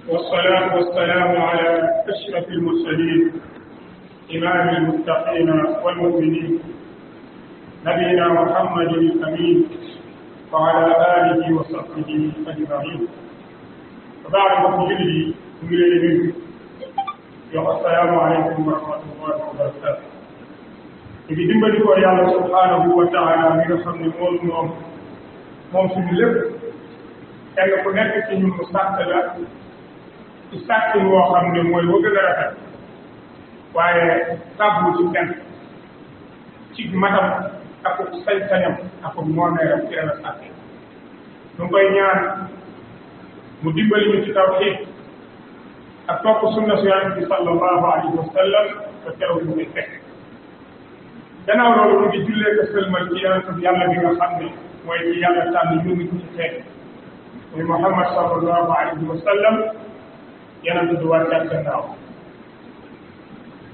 والصلاة والسلام على أشرف المرسلين إمام المتقين والمؤمنين نبينا محمد الأمين وعلى آله وصحبه أجمعين. وبعد مجلدي من السلام عليكم ورحمة الله وبركاته. إذا دمبلي كو يالله سبحانه وتعالى من خمن موم سونو لب kenn ku nekk ci ñun mu sàkk la ci sàkkin woo xam ne mooy wa gën a rafet waaye sàbbu ci kenn ci matam ak sañ-sañam ak moomeeram ci la sàkk ñu ngi koy ñaan mu dimbali ñu ci tawxiid ak topp sunna su yonent bi sallallahu alayhi wa sallam te teewul mu ngi fekk gannaaw loolu mu ngi jullee ko sëlmal ci yonent bi yàlla bi nga xam ne mooy ci yàlla tànn yónni ko ci fekk muy Muhammad sallallahu alayhi wa sallam yonent du wàccaat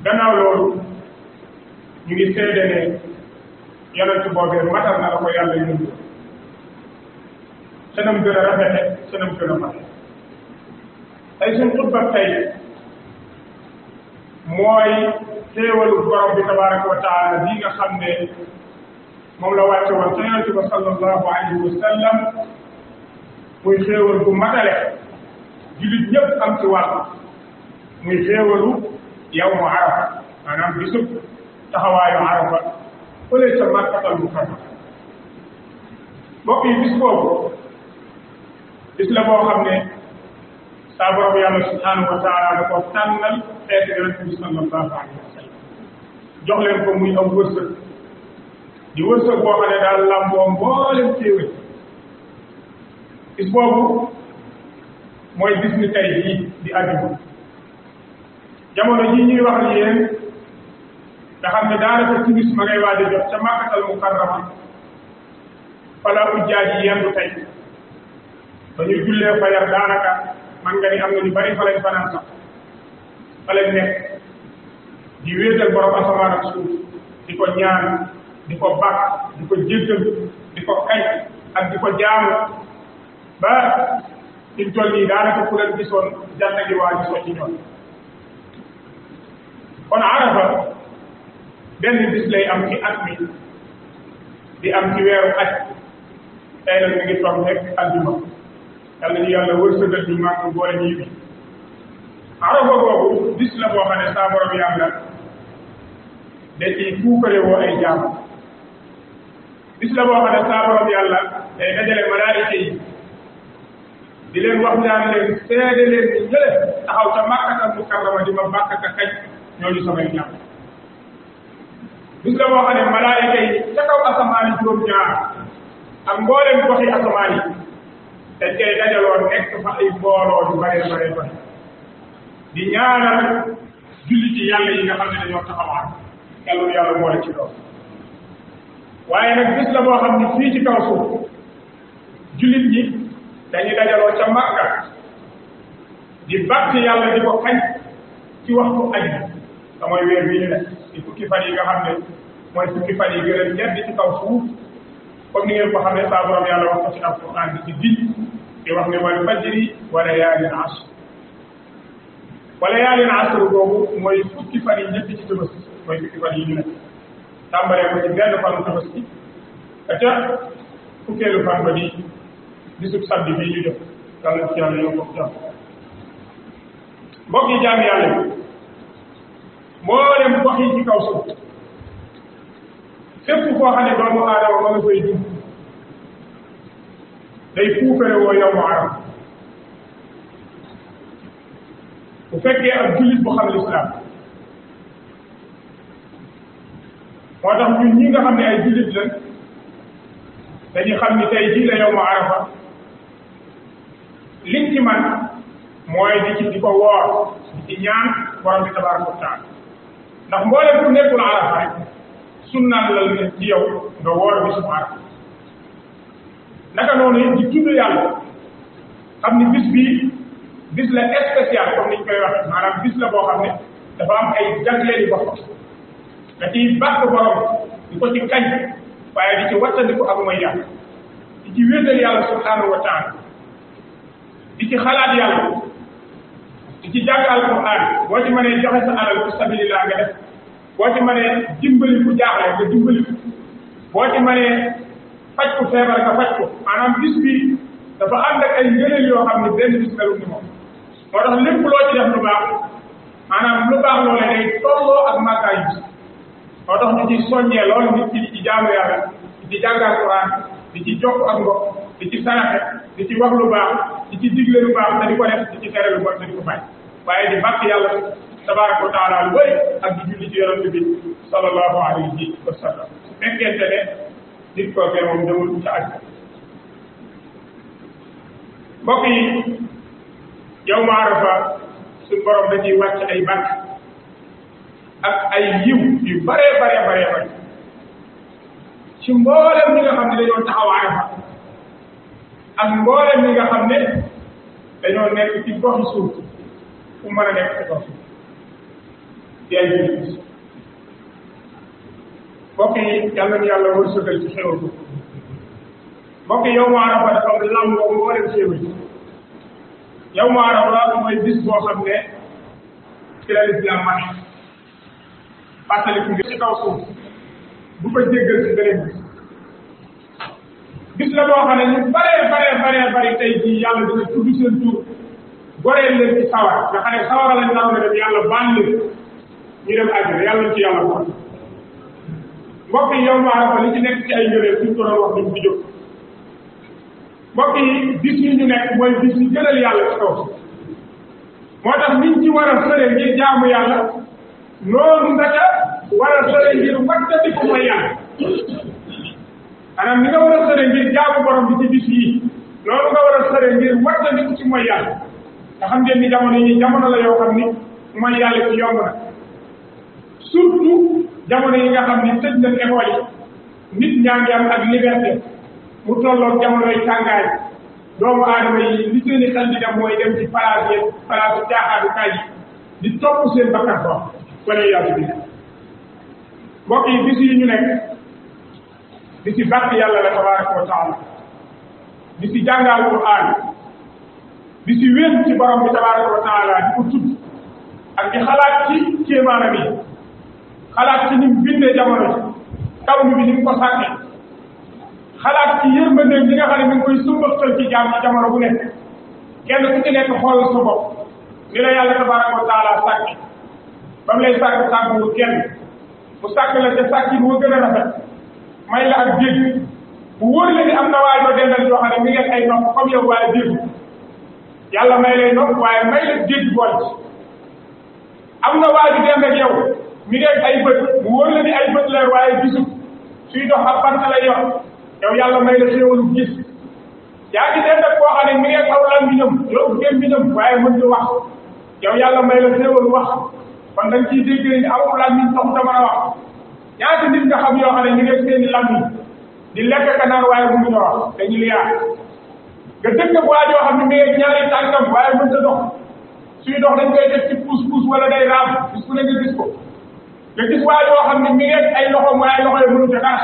gannaaw loolu ñu ngi seede ne yonent boobee matal na la ko yàlla yónni senam gën a rafete senam gën a mat tey suñ xutba tey mooy xéewalu borom bi tabaraka wa taala bi nga xam ne moom la wàcce woon ca yonent ba sallallahu alayhi wa sallam muy xéewal bu matale jullit ñëpp am ci wàll muy xéewalu yawmu arafa maanaam bisub taxawaayu arafa fële ca Makkatal Mukarram mbokk yi bis boobu bis la boo xam ne saa borom yàlla subhanahu wa taala da ko tànnal xeetu yonent bi sallallahu alayhi wa sallam jox leen ko muy am wërsëg di wërsëg boo xam ne daal lamboo mboolem xéewal bis boobu mooy bis ni tey jii di àjjuma jamono ji ñuy wax ni yéen nga xam ne daanaka timis ma ngay waaj a jot ca Makkatal Mukarrama fala ujjaaj yi yendu tey ba ñu jullee fajar daanaka man nga ni am na ñu bari fa lañ fanaan sax fa lañ nekk di wéetal borom asamaan ak suuf di ko ñaan di ko bàkk di ko jéggal di ko kañ ak di ko jaamu ba ci toll nii daanaka ku leen gisoon jant gi waa gisoo ci ñoom kon arafa benn bis lay am ci at mi di am ci weeru aj tey nag mi ngi toog nekk aljuma yàlla ñu yàlla wërsëgal ñu màgg boole ñuy bi arafa boobu bis la boo xam ne saa borom yàlla da ciy fuukale woo ay jaam bis la boo xam ne saa borom yàlla day dajale malaayika yi di leen wax ñaan leen seede leen ni ñële taxaw ca Makkatal Mukarrama di ma bàkk ka kañ ñooñu samay ñaan bis la boo xam ne malaayika yi ca kaw asamaan yi juróom-ñaar ak mbooleem goxi asamaan yi dañ koy dajaloon nekk fa ay mbooloo yu bare bare bare di ñaanal julli ci yàlla yi nga xam ne dañoo taxawaat yàlla boole ci loolu waaye nag bis la boo xam ne fii ci kaw suuf jullit ñi dañuy dajaloo ca Makka di bàkk yàlla di ko kañ ci waxtu aj te mooy weer bii ñu nekk ci fukki fan yi nga xam ne mooy fukki fan yi gën a ñedd ci kaw suuf comme ni ngeen ko xam ne saa borom yàlla wax ko ci alquran di ci biñ di wax ne wal fajri wa layaalin ashr wa layaalin ashr boobu mooy fukki fan yi ñett ci Tabaski mooy fukki fan yi ñu nekk tàmbalee ko ci benn fanu Tabaski ca fukkeelu fan ba di bisub samedi bii ñu def yàlla ci yàlla yow bokk jàmm mbokk yi jaam yàlla bi mboolem gox yi ci kaw suuf fépp koo xam ne doomu aadama ma nga koy dund day fuukare woo yow mu arab bu fekkee ak jullit bu xam lislaam moo tax ñun ñi nga xam ne ay jullit lañ dañuy xam ni tey jii la yow mu arafa liñ ci man mooy di ko woor di ci ñaan borom bi tabaraka wa taala ndax mboolem ku nekkul arafa rek sunnaan la ne ci yow nga woor bi su arafa naka noonu it di tudd yàlla xam ni bis bii bis la spécial comme niñ koy wax maanaam bis la boo xam ne dafa am ay jagleel yu bopp da ciy bàkk borom di ko ci kañ waaye di ci wattandiku ak mooy yàlla di ci wéetal yàlla subhanahu wa taala di ci xalaat yàlla di ci jàng alquran boo ci mënee joxe sa alal fi sabilillah nga def boo ci mënee dimbali ku jaaxle nga dimbali boo ci mënee faj ku feebar nga faj ko maanaam bis bi dafa ànd ak ay ngëneel yoo xam ne benn bis melu ni moom moo tax lépp loo ci def lu baax maanaam lu baax loolee day tolloo ak màggaayu bis moo tax ñu ci soññee loolu nit ki di ci jaamu yàlla di ci jàng alquran di ci jokk ak mbokk di ci saraxe di ci wax lu baax di ci digle lu baax te di ko def di ci tere lu bon te di ko fay waaye di bàkk yàlla tabaraka wa taala lu bëri ak di julli ci yonent bi sallallahu alayhi wa sallam su fekkente ne nit kookee moom demul ca aj mbokk yi yow ma arafa suñu borom dañuy wàcc ay bàkk ak ay yiw yu bare ci mboolem ñi nga xam ne dañoo taxaw arafa ak mboolem ñi nga xam ne dañoo nekk ci goxi suuf fu mën a nekk ci gox suuf di ay jullit mbokk yi yàlla na yàlla wërsëgal ci xéwal ko mbokk yi yow ma arafa dafa am lamboo mboolem xéwal yi yow ma arafa mooy bis boo xam ne ci la lislaam mane fàttaliku ngi ci kaw suuf bu ko jéggal ci beneen bis la boo xam ne ñu bare tey jii yàlla dina tudd seen tur goreel leen ci sawar nga xam ne sawara lañ naroon a dem yàlla baal leen ñu dem àjjana yàlla ci yàlla kon mbokk yi yow ma arafa li ci nekk ci ay ngëneel suñ ko doon wax duñ ci jóg mbokk yi bis yi ñu nekk mooy bis yi gënal yàlla ci kaw moo tax niñ ci war a sëre ngir jaamu yàlla noonu nga ca war a sëre ngir wattati ko mooy yàlla maanaam ni nga war a sëre ngir jaamu borom bi ci bis yi noonu nga war a sëre ngir wattati ko ci mooy yàlla nga xam ngeen ni jamono yi jamono la yoo xam ni mooy yàlla ci yomb na surtout jamono yi nga xam ni tëj nañ école yi nit ñaa ngi am ak liberté mu tolloog jamonoy tàngaay doomu aadama yi li seeni xel di dem mooy dem ci place yi place caaxaanukaay yi di topp seen bakkan ko wala yàlla bi mbokk yi bis yi ñu nekk di ci bàkk yàlla la tabaraka wa taala di ci jàngal Qur'an di ci wéet ci borom bi tabaraka wa taala di ko tudd ak di xalaat ci kéemaanam yi xalaat ci ni mu bindee jamono ji taw bi ni mu ko sàkkee xalaat ci yërmandeem li nga xam ne mi ngi koy sumbaxtal ci jaam ci jamono bu nekk kenn ku ci nekk xool sa bopp ni la yàlla tabaraka wa taala sàkki ba mu lay sàkk sàkk kenn mu sàkk la ca sàkki moo gën a rafet may la ak dégg bu wóor la ni am na waay doo dendal yoo xam ne mi ngi ay nopp comme yow waaye dégg yàlla may lay nopp waaye may la dégg bool ci am na waay di dend ak yow mi ngi ay bët mu wóor la ni ay bët la waaye gisul suy dox ab bant lay yor yow yàlla may la xéewalu gis yaa ngi dend ak koo xam ne mi ngi aw làmmiñam yow gémmiñam waaye mën di wax yow yàlla may la xéewalu wax kon dañ ciy dégg ni aw làmmiñ taxut a mën a wax ñaata nit nga xam yoo xam ne ñu ngi seeni làmmiñ di lekk ka naan waaye mënuñu wax dañu liyaar nga dëkk ak waa joo xam ne mi ngi ñaari tànkam waaye mën ta dox suy dox dañ koy def ci puus wala day raam bis ku ne nga gis ko nga gis waa joo xam ne mi ngi ay loxoom waaye loxo yi mënu ca dara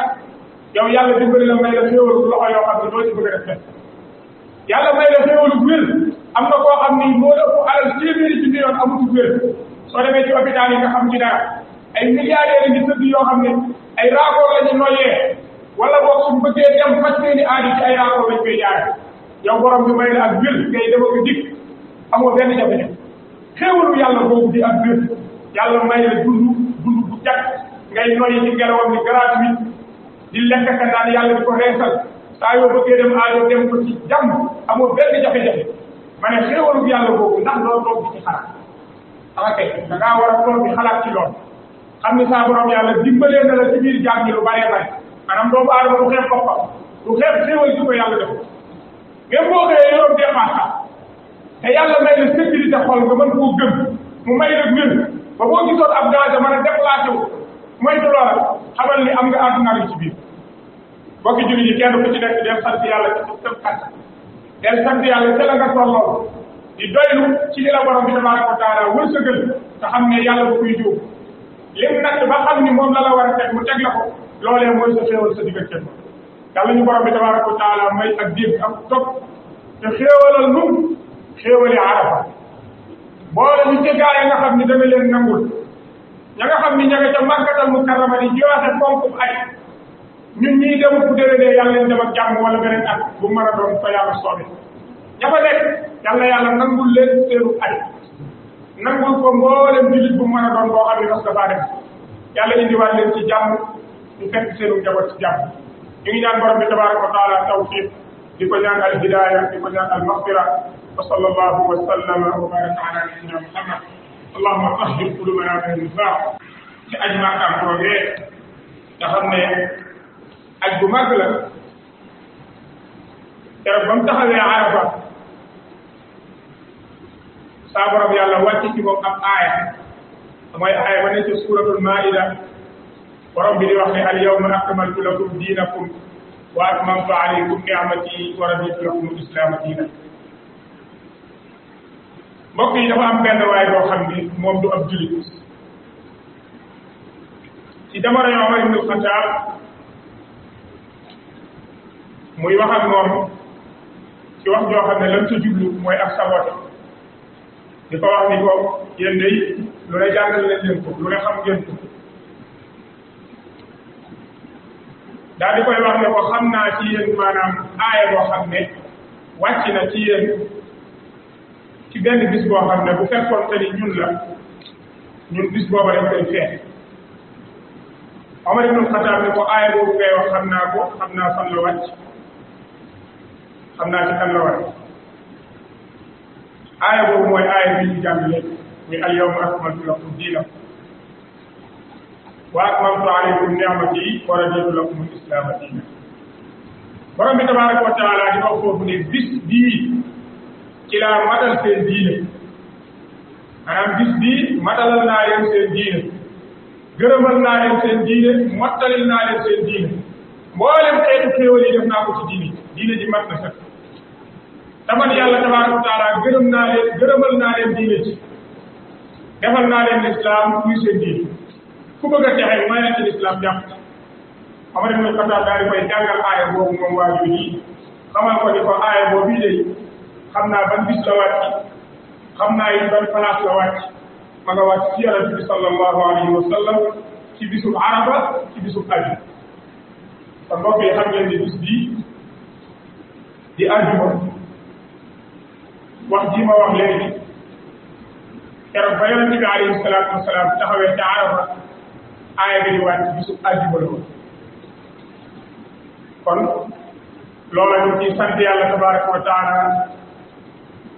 yow yàlla dimbali la may la xéewalu loxo yoo xam ne doo ci bëgg a def yàlla may la xéewalu wér am na koo xam ni moo la ëpp alal téeméeri ci yoon amutu wér soo demee ci hôpital yi nga xam ci dara ay milliardaires ngi tëdd yoo xam ne ay raakoor la ñu noyyee wala boog suñu bëggee dem faj seeni aadi ci ay raakoor lañ koy jaare yow borom bi may la ak wér ngay dem ak dikk amoo benn jafe-jafe xéewalu yàlla boobu di ak wér yàlla may la dund bu jag ngay noyyi ci ngelawam ni gratuit di lekk ka naan yàlla di ko reesal saa yoo bëggee dem aajo dem ko ci jàmm amoo benn jafe-jafe ma ne xéewalu yàlla boobu ndax doo toog di ci xalaat ok da ngaa war a toog di xalaat ci loolu xam ni saa borom yàlla dimbalee na la ci biir jaam ñi lu bëree bëri maanaam doomu aadama du xeeb boppam du xeeb xéewal gi ko yàlla def même boo xëyee yoroon dépense te yàlla may la sécurité xol nga mën koo gëm mu may la wér ba boo gisoon ab danger mën a déplacé wu moytu loola xamal ni am nga àdduna li ci biir bokki jullit yi kenn ku ci nekk del sant yàlla ci sa xat del sant yàlla ca la nga tolloo di doylu ci li la borom bi tabaraka wa taala wërsëgal te xam ne yàlla bu koy jóg lim nag ba xam ni moom la la war a teg mu teg la ko loolee mooy sa xéewal sa diggante ko yàlla ñu borom bi tabaraka wa taala may ak dégg ak topp te xéewalal nu xéewali arafa boole bokk ci gaa yi nga xam ni dana leen nangul ña nga xam ni ña nga ca Makkatal Mukarrama di joxe fonk aj ñun ñii dem bu déwénee yàlla leen dem ak jàmm wala beneen at bu mën a doon fa yàlla soobe ña fa nekk yàlla nangul leen seenu aj nangul ko mboolem jullit bu mën a doon boo xam ne mas dafaa def yàlla indiwaat leen ci jàmm ñu fekk seenu njaboot ci jàmm ñu ngi ñaan borom bi tabaraka wa taala tawfiq di ko ñaan al hidaya di ko ñaan al maghfira wa sallallahu wa sallama wa baraka ala nabiyyina muhammad allahumma tahhir qulubana min an-nifaq ci aj Makka boobee nga xam ne aj bu mag la keroog ba mu taxawee Arafa saa borom yàlla wàcc ci moom ab aaya mooy aaya ba ne ci suratul maida borom bi di wax ne al yawma akmaltu lakum diinakum wa atmamtu alaykum ni'mati wa raditu lakum al-islaama diina mbokk yi dafa am benn waay boo xam ni moom du ab julit ci jamono yi Omar ibn Khattab muy wax ak moom ci wax joo xam ne lam ca jublu mooy ak sabote di ko wax ni ko yéen day lu ne jàngal leen ko lu ne xam ngeen ko daal di koy wax ne ko xam naa ci yéen maanaam aaya boo xam ne wàcc na ci yéen ci benn bis boo xam ne bu fekkoon te ni ñun la ñun bis booba dañ koy feet Omar ibn Khattab ne ko aaya boobu ngay wax xam naa ko xam naa fan la wàcc xam naa ci kan la wàcc aaya boobu mooy aaya bi ñu jàng léegi muy al yawma akmaltu lakum diinakum wa atmamtu alaykum ni'mati wa raditu lakum al-islaama diina borom bi tabaraka wa taala di wax foofu ne bis bii ci laa matal seen diine maanaam bis bii matalal naa leen seen diine gërëmal naa leen seen diine mottalil naa leen seen diine mboolem xeetu xéewal yi def naa ko ci diine ji mat na sax taman yàlla tabaraka wa taala gërëmal naa leen diine ci defal naa leen lislaam muy seen diine ku bëgg a texe may na ci lislaam jàpp Omar ibn Khattab daal di koy jàngal aaya boobu moom waajur yi xamal ko ni ko aaya boobu bii day xam naa ban bis la wàcc xam naa it ban place la wàcc ma nga wàcc ci yonent bi sallallahu alayhi wa sallam ci bisub Arafa ci bisub aju kon mbokk yi xam ngeen ni bis bii di ajuma wax ji ma wax léegi keroog ba yonent bi alayhi salaatu wasalaam taxawee ca Arafa aaya bi di wàcc bisub ajuma la woon kon loola ñu ci sant yàlla tabaraka wa taala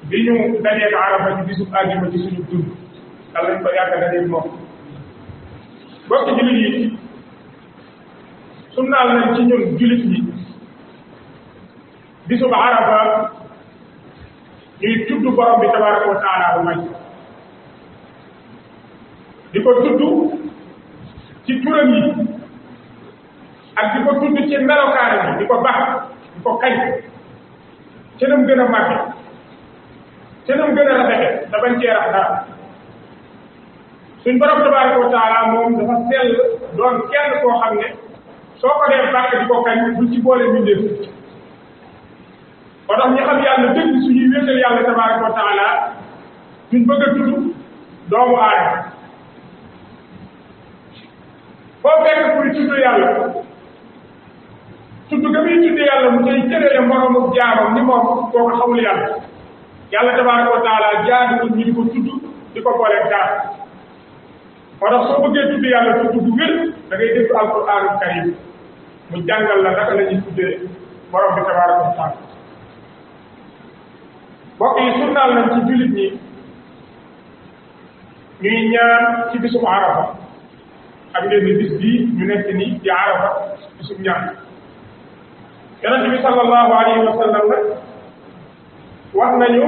bi ñu dajeeg Arafa ci bisub ajuma ci suñu dund dal lañ ko yàgg dajeeg moom bokk jullit yi sunnaal nañ ci ñun jullit yi bisub Arafa ñuy tudd borom bi tabaraka wa taala bu may di ko tudd ci turam yi ak di ko tudd ci melokaanam yi di ko baax di ko kañ ca nam gën a màgge ca nam gën a rafete da bañ cee rax dara suñ borom tabaraka wa taala moom dafa sell doon kenn koo xam ne soo ko dee bàkk di ko kañ du ci boole mbindeef ba tax ñu xam yàlla dëgg suñuy wéetal yàlla tabaraka wa taala duñ bëgg a tudd doomu aadama foo fekk kuy tudd yàlla tudd ga muy tudd yàlla mu tey cërale moromu jaamam ni moom koo ko xamul yàlla tabaraka wa taala jaaduwul ñu di ko tudd di ko booleeg dara moo tax soo bëggee tudd yàlla tudd bu wér da ngay déglu alquraanul karim mu jàngal la naka la ñuy tuddee borom bi tabaraka wa taala mbokk yi sunnaal nañ ci jullit ñi ñuy ñaan ci bisum Arafa xam ngeen ni bis bii ñu nekk nii di Arafa bisum ñaan yonent bi sallallahu alayhi wa sallam nag wax nañu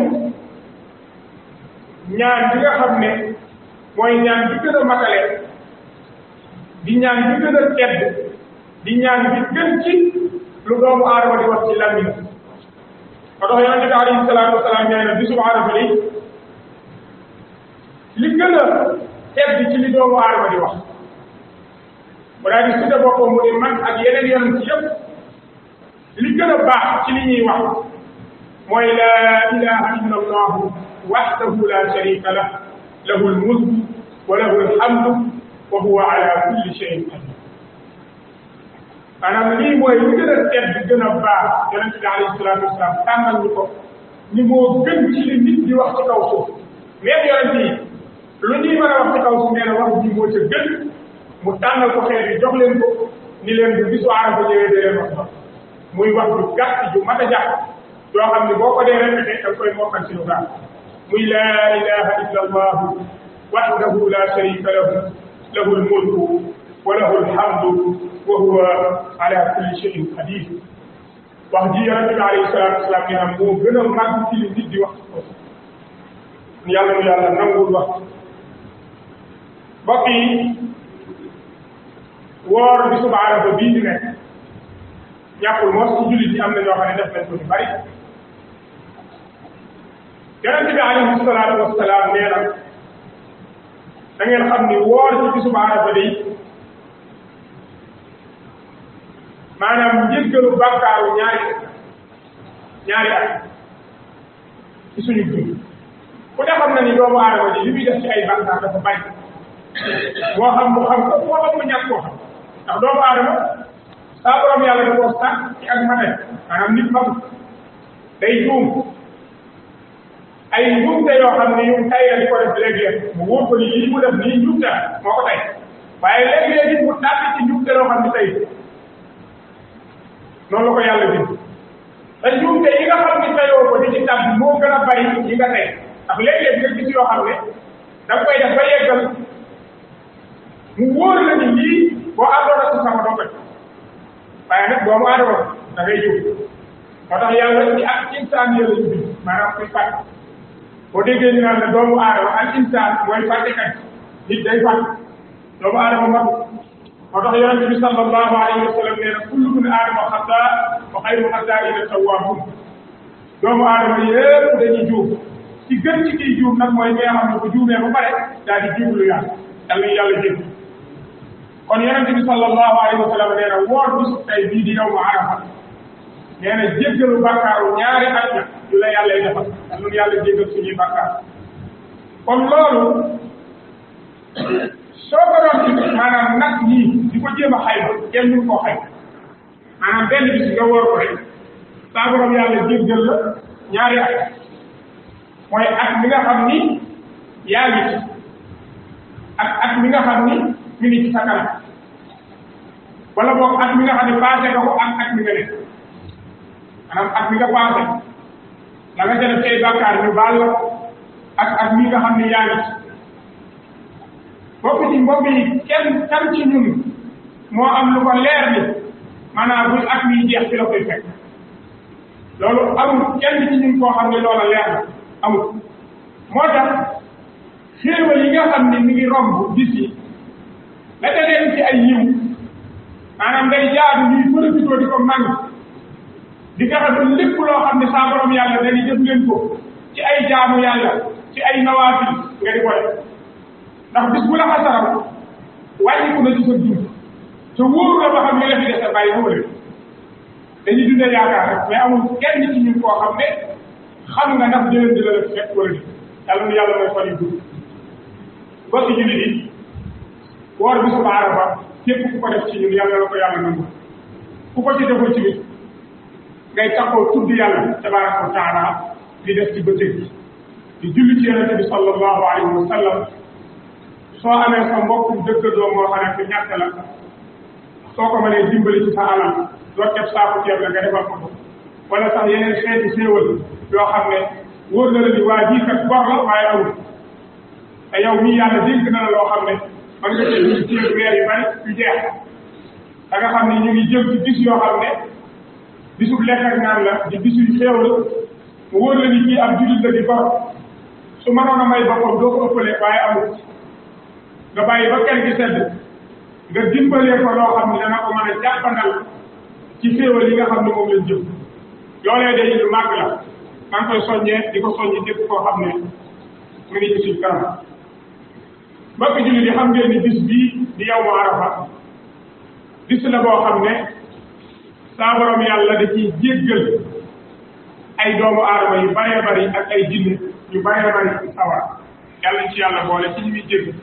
ñaan bi nga xam ne mooy ñaan bi gën a matale di ñaan bi gën a tedd di ñaan bi gën ci lu doomu aadama di wax ci làmmiñ moo tax yonent bi alayhi salaatu wasalaam nee na bisub Arafa li gën a tedd ci li doomu aadama di wax mu daal di tudde boppam mu ne man ak yeneen yonent ci yëpp li gën a baax ci li ñuy wax mooy laa ilaha illa allahu wahdahu la sharika lah lahu almulku wa lahu alhamdu wa huwa ala kulli shay'in qadir maanaam lii mooy lu gën a tedd gën a baax yonente bi alayhi salaatu wasalaam tànnal ñu ko ni moo gën ci li nit di wax ci kaw suuf même yonente yi lu ñuy mën a wax ci kaw suuf nee na wax ji moo ca gën mu tànnal ko xeet yi jox leen ko ni leen bu bisu Arafa ñëwee dee leen wax muy wax ju gàtt ju mat a jàpp yoo xam ne boo ko dee répété da koy mokkal ci lu gàtt muy laa ilaha illa allahu wahdahu la sharika lahu lahu almulku wa lahu alhamdu wa huwa ala kulli shay'in qadir wax ji yonente bi alayhi salatu wasalaam nee na moo gën a màgg ci li nit di wax ko yàlla nu yàlla nangul wax mbokk yi woor bisu Arafa bii di nekk ñàkkul moos ci jullit yi am na ñoo xam ne def nañ ko ñu bari yonente bi alayhi salaatu wasalaam nee na da ngeen xam ni woor ci bisu Arafa day maanaam njëggalu bàkkaaru ñaari at ci suñu dund ku ne xam na ni doomu aadama ji li muy def ci ay bàkkaar dafa bari moo xam mu xam ko moo xam mu ñàkk koo xam ndax doomu aadama saa borom yàlla da koo sàkk ci ak mane maanaam nit mag day juum ay njuumte yoo xam ne yu tay la di ko def léeg-léeg mu wóor ko ni lii mu def nii njuumte moo ko tay waaye léeg-léeg mu tàbbi ci njuumte loo xam ne tey noonu la ko yàlla bind te njuumte yi nga xam ne tayoo ko di ci tàbbi moo gën a bari yi nga tey ndax léeg-léeg nga gis yoo xam ne da nga koy def ba yeggal mu wóor la ni lii boo àndoon ak sama doo koy waaye nag doomu aadama da ngay jiw moo tax yàlla ci ak insaan yàlla ñu bind maanaam kuy fàtte boo déggee ñu naan ne doomu aadama ak insaan mooy fàttekat nit day fàtte doomu aadama mag moo tax yonente bi sallallahu alayhi wa sallam nee na kullu min aadama xataa wa xayru xataa'iina tawwaabuun doomu aadama yëpp dañuy juum ci gën ci kiy juum nag mooy nga xam ne bu juumee ba pare daal di jublu yàlla jéggi kon yonente bi sallallahu alayhi wa sallam nee na woor bisu tey bii di yawmu Arafa nee na jéggalu bàkkaaru ñaari at la yu la yàlla defal ak ñun yàlla jéggal suñuy bàkkaar kon loolu soo ko doon ci maanaam nag ñii di ko jéem a xayma kenn ñu koo xayma maanaam benn bis nga woor ko rek saa borom yàlla jéggal la ñaari at mooy at mi nga xam ni yaa ngi ci ak at mi nga xam ni mi ngi ci sa kanam wala boog at mi nga xam ne passé nga ko ak at mi nga nekk maanaam at mi nga passé la nga ca def say bàkkaar ñu baal la ak at mi nga xam ne yaa ngi ci bokk ci mbokk yi kenn kan ci ñun moo am lu ko leer ni maanaam buy at mi jeex ci la koy fekk loolu amul kenn ci ñun koo xam ne loola leer na amul moo tax xéewal yi nga xam ne mi ngi romb bis yi la ca leen ci ay yiw maanaam day jaadu ñuy profité di ko màng di fexe ba lépp loo xam ne saa borom yàlla dañuy def leen ko ci ay jaamu yàlla ci ay nawaafil nga di ko def ndax bis bu la xasaram wàññiku na ci sa dund te wóoru la ba xam li la fi dese bàyyi wóole dañuy dundee yaakaar rek mais amul kenn ci ñun koo xam ne xam nga ndax déwén di la def fekk wala di yàlla nu yàlla mooy fan yu gudd bokk jullit yi woor bisu Arafa képp ku ko def ci ñun yàlla la ko yàlla nangu ku ko ci deful ci nit ngay taxaw tudd yàlla tabaraka wa taala di def ci bëccëg bi di julli ci yonente bi sallallahu alayhi wa sallam soo amee sa mbokku dëkkandoo moo xam ne ñàkk la soo ko mënee dimbali ci sa alal doo teb saaku ceeb la nga defal ko wala sax yeneen xeeti séewal yoo xam ne wóor na la ni waa jii kat bor la waaye amul te yow mii yàlla dénk na la loo xam ne man nga ci ceeb weer yu bari yu jeex da nga xam ne ñu ngi jëm ci bis yoo xam ne bisub lekk ak naan la di bisu xéewal mu wóor la ni kii ab jullit la di bor su mënoon a may boppam doo ko ëppalee waaye amul nga bàyyi ba kenn gi sedd nga dimbalee ko loo xam ne dana ko mën a jàppandal ci xéewal yi nga xam ne moom lañ jëm loolee day lu màgg la maa ngi koy soññee di ko soññi képp koo xam ne mu ngi ci suñ kanam mbokk jullit yi xam ngeen ni bis bii di yawmu Arafa bis la boo xam ne saa borom yàlla da ciy jéggal ay doomu aadama yu baree bari ak ay jinne yu baree bari ci sawar yàlla ci yàlla boole ci ñi muy jégg